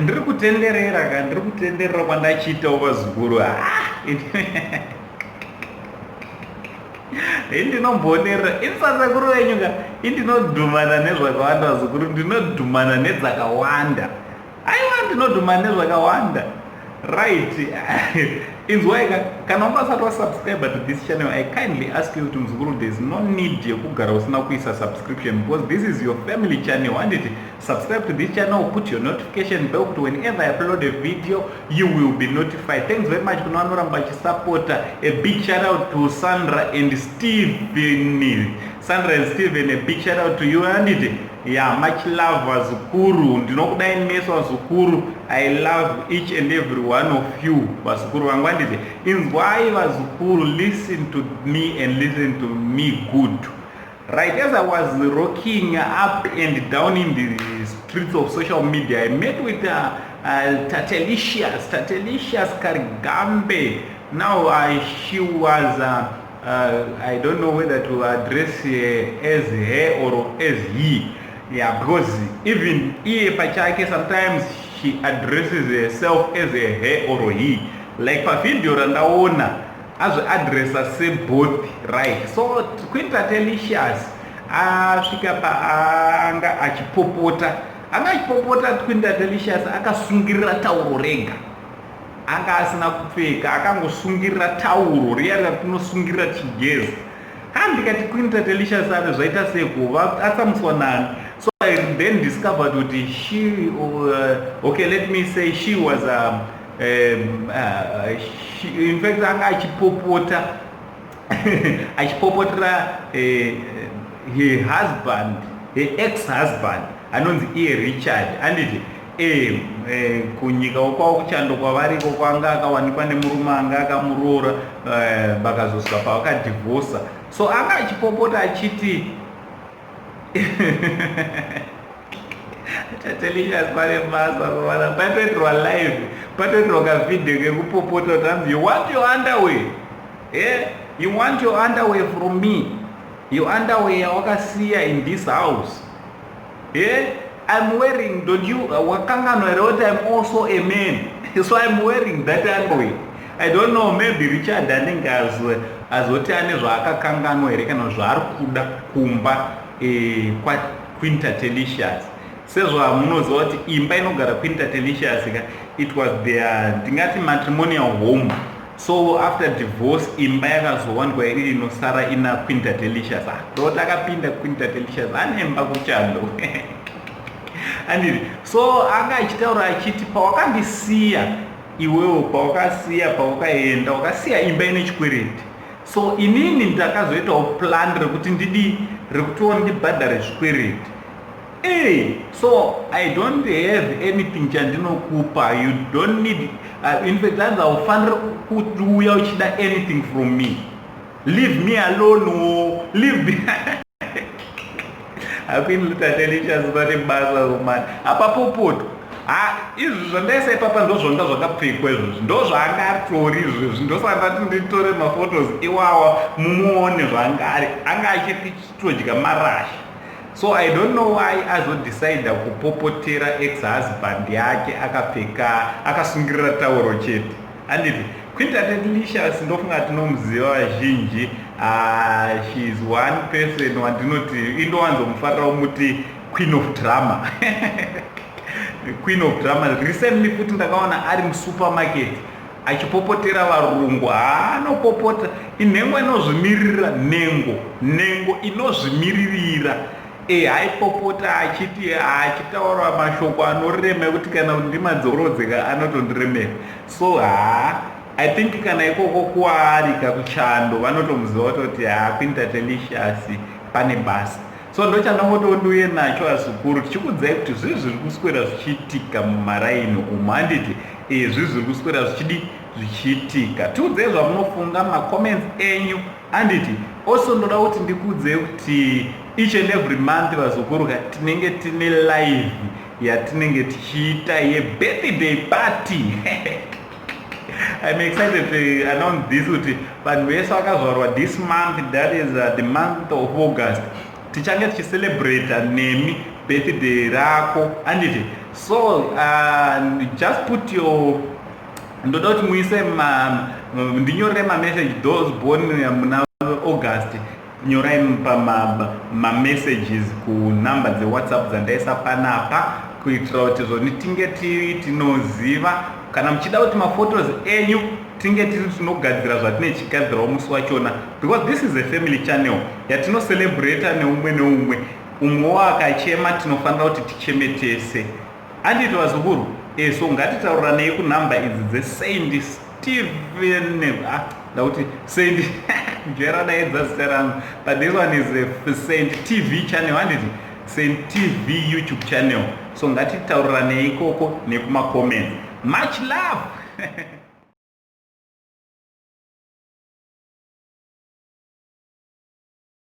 Ndiri kutenderera ka, ndiri kutenderera kwandachiitawo vazukuru. Indinombonerera ini sasekuru venyu ka, indinodhumana nezvakawanda vazukuru, ndinodhumana nedzakawanda. Aiwa, ndinodhumana nezvakawanda. Right, inzwai ka, kana wanga usati wasubscribe to this channel, I kindly ask you kuti, muzukuru, there is no need yekugara usina kuisa subscription, because this is your family channel, handiti? Subscribe to this channel, put your notification bell kuti whenever I upload a video, you will be notified. Thanks very much kuna vanoramba vachisapota. A big shout out to Sandra and Steven. Sandra and Steven, a big shout out to you, handiti? Yeah, much love, vazukuru. Ndinokudai meso, vazukuru. I love each and every one of you, vazukuru vangu, handiti? Inzwai, vazukuru, listen to me and listen to me good. Right, as I was rocking up and down in the streets of social media, I met with Tatelicious Karigambe. Now she was I don't know whether to address as her or as he. Yeah, because even iye pachake, sometimes she addresses herself as a her or he. Like pavideo randaona, azviadressa seboth, right? So Queen Tatelicious asvika paanga achipopota, anga achipopota Queen Tatelicious akasungirira tauro rega, anga asina kupfeka, akangosungirira tauro riya ratinosungirira tichigeza. Handikati Queen Tatelicious ane zvaita sekuva atsamuswa nani. So I then discovered kuti she, okay, let me say she was she, in fact anga achipopota, achipopotera her husband, her ex husband anonzi iye Richard, anditi? Kunyika kwavo kuchando kwavariko kwanga akawanikwa nemurume anga akamuroora, vakazosvika pavakadhivhosa. So anga achipopota achiti, Tatelicious, pane basa vana, patoitirwa live, patoitirwa kavideo kekupopota kuti hanzi, "You want your underwear? Yeah? You want your underwear from me, your underwear yawakasiya in this house? Yeah? I'm wearing, don't you, wakanganwa here kuti I'm also a man? So I'm wearing that underwear." I don't know, maybe Richard anenge azoti ane zvaakakanganwa here kana zvaari kuda kumba kwaQueen Tatelicious. Sezvamunoziva kuti imba inogara Queen Tatelicious ka, it was their, ndingati, matrimonial home. So after divorce, imba yakazowanikwa iri inosara ina Queen Tatelicious. Ah, ndoti akapinda Queen Tatelicious anemba kuchando, anditi? So anga achitaura achiti, "Pawakandisiya iwewo, pawakasiya, pawakaenda, wakasiya imba ine chikwereti. So inini ndakazoitawo plan rekuti ndidi rekutiwo ndibhadhare zvikwereti. Hey, so I don't have anything chandinokupa. You don't need, in fact, hanzi haufaniri kuuya uchida anything from me. Leave me alone, oh, leave me." HaQueen Tatelicious vane basa romani apapopoto. Ha, izvi zvandaisa ipapa ndo zvanga zvakapfekwa izvozvi, ndo zvaanga atori izvezvi. Ndosaka ndati nditore maphotos iwawa mumuone zvaanga ari, anga achitodya marasha. So I don't know why azodecida kupopotera ex husband yake akapfeka, akasungirira tauro chete, handiti? Queen Tatelicious, ndofunga tinomuziva vazhinji. She is one person wandinoti indowanzomufarira umuti queen of drama, queen of drama. Recently futi ndakaona ari musupermarket achipopotera varungu. Haanopopota, inhengo inozvimiririra, nhengo, nhengo inozvimiririra. Haipopota achiti, achitaura mashoko anorema ekuti kana ndimadzorodzeka anotondiremera. So haa, I think kana ikoko kwaari kakuchando vanotomuziva kutoti haa, Queen Tatelicious pane basa. So ndochandangoti nacho azukuru, tichikudzai kuti zvii zviri kuswera zvichiitika mumaraini umu, handiti? Zvii zviri kuswera zvichidi zvichiitika? Tiudzei zvamunofunga, macomments enyu, handiti? Also ndoda kuti ndikuudzei kuti each and every month, vazukuru ka, tinenge tine live yatinenge tichiita yebirthday party. I'm excited to announce this, kuti vanhu vese vakazvarwa this month, that is the month of August, tichange tichicelebrata nemi birthday rako, handiti? So just put your, ndoda kuti muise, ndinyorere mamessage. Those born muna August, nyorai pamamessages kunhamba dzeWhatsApp dzandaisa panapa, kuitira kuti zvoni tinge tiri tinoziva kana muchida kuti maphotos enyu tinge tiri tinogadzira zvatine chigadzirawo musi wachona, because this is a family channel yatinocelebrata neumwe neumwe. Umwewo akachema, tinofanira kuti ticheme tese, anditi vazukuru? So ngatitauranei kunhamba idzi dzeSaint Stephen. Ah, ndakuti Saint jeradaidza zita rangu, but this one is a Saint TV channel, handiti? Saint TV YouTube channel. So ngatitauriranei ikoko nekumacomments. Much love.